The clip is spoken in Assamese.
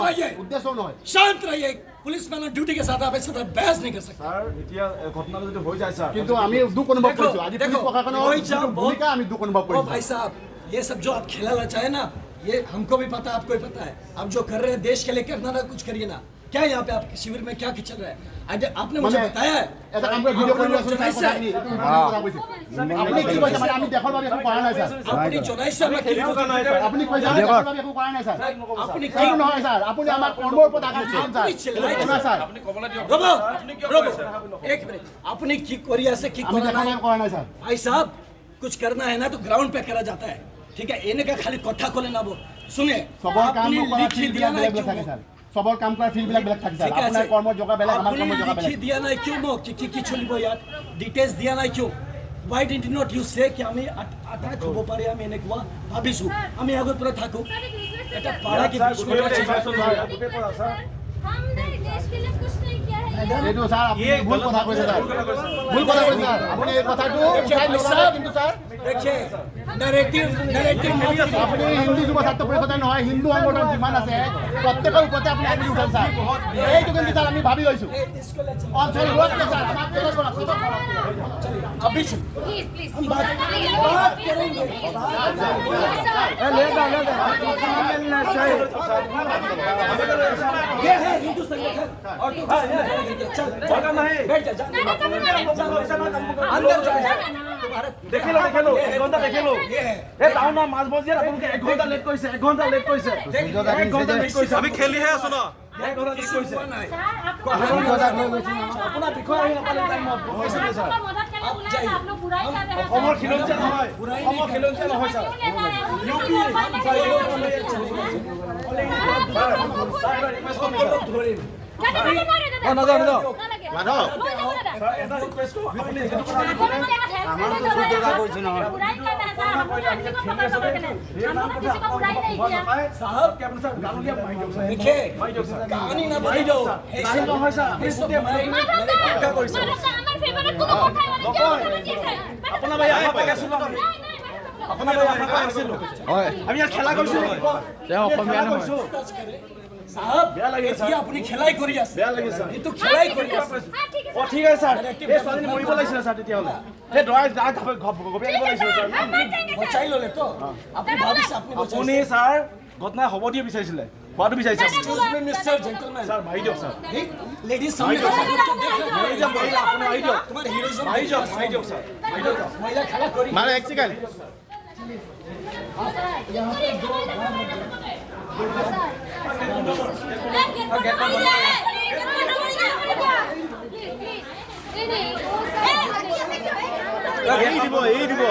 आइए। উদ্দেশ্য নহয়। शांत रहिए। पुलिस मैन ड्यूटी के साथ आप ऐसे तरह बहस नहीं कर सकते। ছাৰ, এতিয়া ঘটনাটো যদি হৈ যায় ছাৰ। কিন্তু আমি দুখ অনুভৱ দেখো, কৰিছো আজি দেখো, পুলিচ প্ৰশাসনৰ वही যিটো साहब बहुत- ভূমিকা আমি দুখ অনুভৱ ओ কৰিছো। भाई साहब, ये सब जो आप खेलाना चाहे ना, ये हमको भी पता है, आपको भी पता है। आप जो कर रहे हैं देश के लिए, करना ना, कुछ करिए ना। क्या यहाँ पे आपके शिविर में क्या चल रहा है? आज आपने मुझे মানে बताया है। এটা কাম কৰি ভিডিঅ' কৰি আছো ছাৰ, কথাখিনি এইটো important কথা কৈছে। আপুনি কি কৈছে? মানে আমি দেশৰ বাবে একো কৰা নাই ছাৰ। আপুনি জনাইছে আমাক কি? আপুনি কৈছে আমি দেশৰ বাবে একো কৰা নাই ছাৰ। আপুনি কি সেইটো নহয় ছাৰ, আপুনি আমাৰ কৰ্মৰ ওপৰত আঘাত দিছে ছাৰ। আপুনি চিল্লাই শুনা ছাৰ। ৰ'ব ৰ'ব, এক মিনিট। আপুনি কি কৰি আছে, কি আমি কৰা দেশৰ নাই? বাবে কৰা নাই ছাৰ। भाई साहब, कुछ करना है ना तो ग्राउंड पे करा जाता है, ठीक है? इन्हें का खाली কথা ক'লে না। सुने। চবৰ কাম আপুনি কৰা লিখি দিয়া ফিল্ডবিলাক নাই বেলেগ বেলেগ কিয় থাকে মোক? ছাৰ। চবৰ কাম কৰা ফিল্ডবিলাক বেলেগ থাকে ছাৰ। ঠিক আছে। আপোনাৰ কৰ্মৰ জগা বেলেগ, আমাৰ আপুনি কৰ্মৰ জগা লিখি বেলেগ। দিয়া নাই কিয় মোক কি কি কি চলিব ইয়াত? ডিটেইলছ দিয়া নাই কিয়? Why did not you say কি আমি আটাক হ'ব পাৰে, আমি এনেকুৱা ভাবিছোঁ, আমি আগৰ পৰা থাকোঁ এটা পাৰা কি बीच में हमने देश के लिए कुछ नहीं किया है ये। এইটো ছাৰ, আপুনি ভুল কথা কৈছে ছাৰ, ভুল কথা কৈছে ছাৰ। আপুনি এই কথাটো উঠাই নল'লে কিন্তু ছাৰ। देखिए, नैरेटिव नैरेटिव मत। আপুনি হিন্দু যুৱ ছাত্ৰ পৰিষদে নহয়, হিন্দু সংগঠন যিমান আছে প্ৰত্যেকৰ ওপৰতে আপুনি আঙুলি উঠাল ছাৰ। এইটো কিন্তু ছাৰ, আমি ভাবি লৈছোঁ। इसको ले चलो। অ ছাৰ, ৰ'ব ছাৰ, আমাক কেলৈ কৰা? চবক কৰা। चलिए, अभी चलिए। Please please. हम बात बात करेंगे। ले जा, ले जा। ये है हिंदू संगठन और तो कुछ संगठन नहीं है। चल चल, बैठ जा जा, अंदर जा तुम्हारा। দেখিলো, দেখিলো, এঘণ্টা দেখিলো। ये है। এই টাউনৰ মাজ মজিয়াত আপোনালোকে এঘণ্টা লেট কৰিছে, এঘণ্টা লেট কৰিছে, এঘণ্টা লেট কৰিছে। আমি খেলিহে আছো ন। এঘণ্টা লেট কৰিছে। हुआ नहीं। আপোনাৰ বিষয় আহি নাপালে টাইমত কৈছিলে ছাৰ। आप जाइए। आप लोग बुराई कर रहे हैं। অসমৰ খিলঞ্জীয়া নহয়, অসমৰ খিলঞ্জীয়া নহয় ছাৰ। यूपी ধৰিম। নাযাওঁ, নাযাওঁ। মাধৱ। ছাৰ, এটা ৰিকুৱেষ্ট কৰোঁ, আপুনি যিটো কথা बुराई कर रहे हैं सर। हम लोग किसी को पकड़ पकड़ के नहीं, हम लोग किसी को बुराई नहीं किया। साहब, আপুনি ছাৰ, গালি মাৰি দিয়ক ছাৰ। देखिए, कहानी ना बदलो। গালি নহয় ছাৰ, আপুনি গোটেই মাধৱ দা, মাধৱ দা, আমাৰ ফেভাৰত কোনো কথাই মানে কিয় কথা পাতি আছে? আপোনাৰ বাহিৰে আশা পাই আছিলো আমি। নাই নাই, মাধৱ দা। আপোনাৰ বাহিৰে আশা পাই আছিলো আমি। ইয়াত খেলা কৰিছো নেকি? তেওঁ অসমীয়া খেলা নহয়। কৰিছো। साहब, বেয়া লাগে ছাৰ। এতিয়া আপুনি খেলাই কৰি আছে। বেয়া লাগে ছাৰ। এইটো খেলাই কৰি আছে। হ্যাঁ, ঠিক আছে। অ, ঠিক আছে ছাৰ। এই ছোৱালীজনী মৰিব লাগিছিলে ছাৰ তেতিয়াহ'লে। সেই দৰাই দাগ গপিয়াই দিব লাগিছিলে ছাৰ। हम मर जाएंगे सर। বচাই ল'লে তো আপুনি ভাবিছে আপুনি আপুনি বচাইছে। ছাৰ, ঘটনা হ'ব দিয়ে বিচাৰিছিলে, হোৱাটো বিচাৰিছে আপুনি। Excuse me, Mr. Gentleman. Sir, মাৰি দিয়ক ছাৰ। लेडीज सामने देख रहे। মাৰি দিয়ক, মাৰি দিয়ক, আপুনি মাৰি দিয়ক। তোমাৰ হিৰোইজম মাৰি দিয়ক, মাৰি দিয়ক ছাৰ, মাৰি দিয়ক। মহিলা খেলা কৰি মানে এক ছেকেণ্ড। यहाँ पे दो गेट बंद हो गया। এৰি দিব, এৰি দিব।